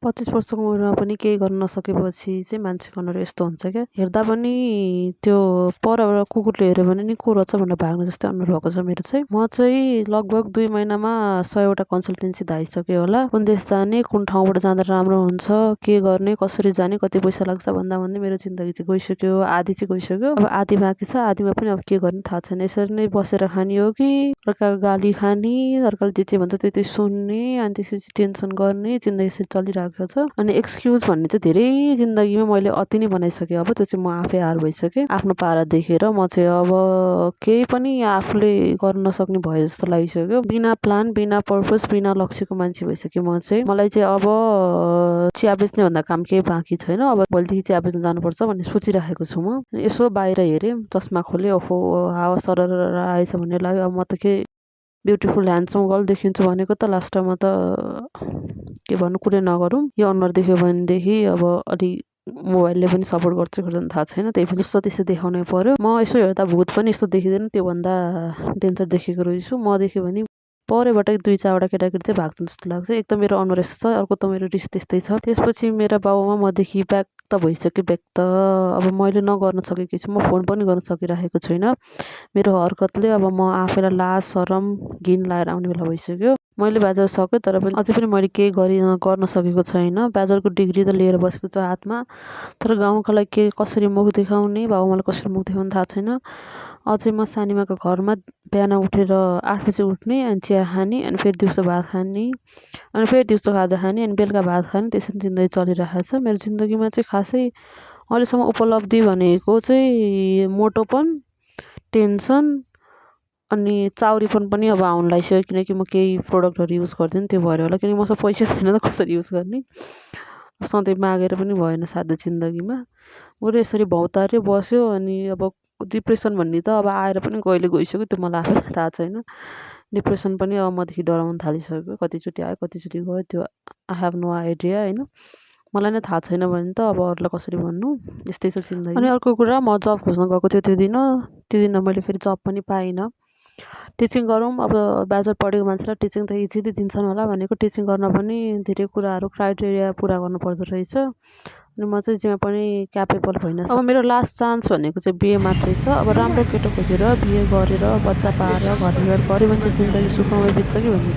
25 वर्षको उमेरमा पनि केही गर्न नसकेपछि चाहिँ मान्छेको अनुहार यस्तो हुन्छ क्या, हेर्दा पनि त्यो परबाट कुकुरले हेऱ्यो भने नि को रहेछ भनेर भाग्ने जस्तै अनुहार भएको छ मेरो चाहिँ। म चाहिँ लगभग 2 महिनामा 100वटा कन्सल्टेन्सी धाइसकेँ होला। कुन देश जाने, कुन ठाउँबाट जाँदा राम्रो हुन्छ, के गर्ने, कसरी जाने, कति पैसा लाग्छ भन्दा भन्दै मेरो जिन्दगी चाहिँ गइसक्यो, आधी चाहिँ गइसक्यो। अब आधी बाँकी छ, आधीमा पनि अब के गर्ने थाहा छैन। यसरी नै बसेर खाने हो कि अर्काको गाली खाने, अर्काले जे भन्छ त्यति सुन्ने, अनि त्यसपछि टेन्सन गर्ने, जिन्दगी यसरी चलिरहेको छ। अनि एक्सक्युज भन्ने चाहिँ धेरै जिन्दगीमा मैले अति नै बनाइसकेँ। अब त्यो चाहिँ म आफै हार भइसकेँ। आफ्नो पारा देखेर म चाहिँ अब केही पनि आफूले गर्न नसक्ने भए जस्तो लागिसक्यो। बिना प्लान, बिना पर्पस, बिना लक्ष्यको मान्छे भइसकेँ म चाहिँ। मलाई चाहिँ अब चिया बेच्ने भन्दा काम केही बाँकी छैन। अब भोलिदेखि चिया बेच्न जानुपर्छ भन्ने सोचिराखेको छु म। यसो बाहिर हेरेँ, चस्मा खोलेँ, ओहो हावा सरर आएछ भन्ने लाग्यो। अब म त के ब्युटिफुल ह्यान्डसम गर्ल देखिन्छु भनेको त लास्टमा त के भन्नु, कुरै नगरौँ। यो अनुहार देख्यो भनेदेखि अब अलि मोबाइलले पनि सपोर्ट गर्छ गर्दैन थाहा छैन, त्यही पनि जस्तो त्यस्तो देखाउनै पर्यो। म यसो हेर्दा भूत पनि यस्तो देखिँदैन, त्योभन्दा डेन्जर देखेको रहेछु। म देख्यो भने परैबाट 2-4वटा केटाकेटी चाहिँ भाग्छन् जस्तो लाग्छ। एक त मेरो अनुहार यस्तो छ, अर्को त मेरो रिस त्यस्तै छ। त्यसपछि मेरा बाबुमा मदेखि ब्याक त भइसक्यो। ब्याक त अब मैले नगर्न सकेकी छु, म फोन पनि गर्न सकिरहेको छैन। मेरो हरकतले अब म आफैलाई लाज, सरम, घिन लागेर आउने बेला भइसक्यो। मैले ब्याचलर सक्यो तर पनि अझै पनि मैले केही गर्न सकेको छैन। ब्याचलरको डिग्री त लिएर बसेको छु हातमा, तर गाउँको लागि के कसरी मुख देखाउने, बाबुआमालाई कसरी मुख देखाउने थाहा छैन। अझै म सानीमाको घरमा बिहान उठेर 8 बजी उठ्ने, अनि चिया खाने, अनि फेरि दिउँसो भात खाने, अनि फेरि दिउँसो खाजा खाने, अनि बेलुका भात खाने, त्यसरी जिन्दगी चलिरहेको छ। मेरो जिन्दगीमा चाहिँ खासै अहिलेसम्म उपलब्धि भनेको चाहिँ मोटोपन, टेन्सन अनि चाउरीपन पनि अब आउन लागिसक्यो। किनकि म केही प्रोडक्टहरू युज गर्दिनँ, त्यो भएर होला। किनकि मसँग पैसा छैन त कसरी युज गर्ने। सधैँ मागेर पनि भएन साध्य जिन्दगीमा। बरु यसरी भौतारियो बस्यो। अनि अब डिप्रेसन भन्ने त अब आएर पनि कहिले गइसक्यो, त्यो मलाई आफैलाई थाहा छैन। डिप्रेसन पनि अब मदेखि डराउन थालिसक्यो। कतिचोटि आयो, कतिचोटि गयो, त्यो आई हेभ नो आइडिया होइन। मलाई नै थाहा छैन भने त अब अरूलाई कसरी भन्नु। यस्तै छ जिन्दगी। अनि अर्को कुरा, म जब खोज्न गएको थियो त्यो दिन मैले फेरि जब पनि पाइनँ। टिचिङ गरौँ, अब ब्याचलर पढेको मान्छेलाई टिचिङ त इजिली दिन्छन् होला भनेको, टिचिङ गर्न पनि धेरै कुराहरू क्राइटेरिया पुरा गर्नुपर्दो रहेछ। अनि म चाहिँ जेमा पनि क्यापेबल होइन। अब मेरो लास्ट चान्स भनेको चाहिँ बिए मात्रै छ। अब राम्रो केटो खोजेर बिए गरेर बच्चा पाएर घरबार गऱ्यो भने चाहिँ जिन्दगी सुखमय बित्छ कि भन्ने।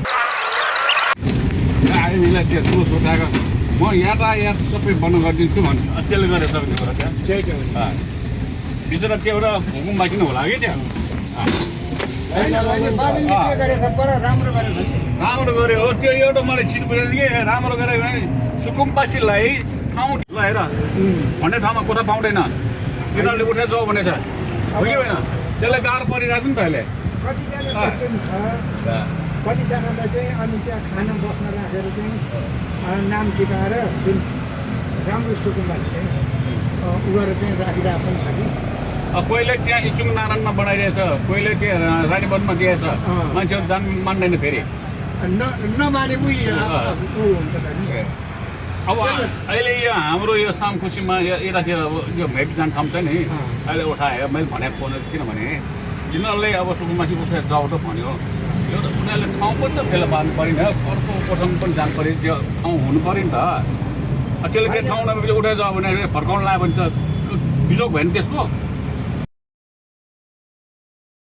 म यातायात सबै बन्द गरिदिन्छु भन्छ, त्यसले गरेर सक्ने कुरा त्यहाँ बिचरा त्यो एउटा हुकुम बाँकी नै होला कि त्यहाँ राम्रो गऱ्यो हो। त्यो एउटा मलाई चिज बुझेन कि राम्रो गऱ्यो भने सुकुम्बासीलाई ठाउँ लगाएर भन्ने ठाउँमा कोठा पाउँदैन, तिनीहरूले उठेर जाऊ भनेछ हो कि होइन। त्यसलाई गाह्रो परिरहेको नि त अहिले। कतिजनालाई चाहिँ अनि त्यहाँ खाना बस्न राखेर चाहिँ नाम टिकाएर जुन राम्रो सुकुम्बाले चाहिँ उ गरेर चाहिँ राखिरहेको पनि छ कि। कोहीले त्यहाँ इचुङ नारायणमा बनाइरहेछ, कोहीले त्यहाँ रानीवनमा दिएछ, मान्छेहरू जान मान्दैन फेरि नमाने उही हुन्छ त नि। अब अहिले यो हाम्रो यो सामखुसीमा यतातिर यो भेट जाने ठाउँ छ नि, अहिले उठायो मैले भनेको फोन। किनभने तिनीहरूले अब सुकुम्बासी उठेर जाऊ त भन्यो, यो त उनीहरूले ठाउँ पनि त फेला पार्नु पऱ्यो नि, अर्को कोठामा पनि जानु पऱ्यो, त्यो ठाउँ हुनु पऱ्यो नि त। त्यसले त्यो ठाउँ उठेर जाऊ भने फर्काउनु लाग्यो भने त बिजोग भयो नि त्यसको।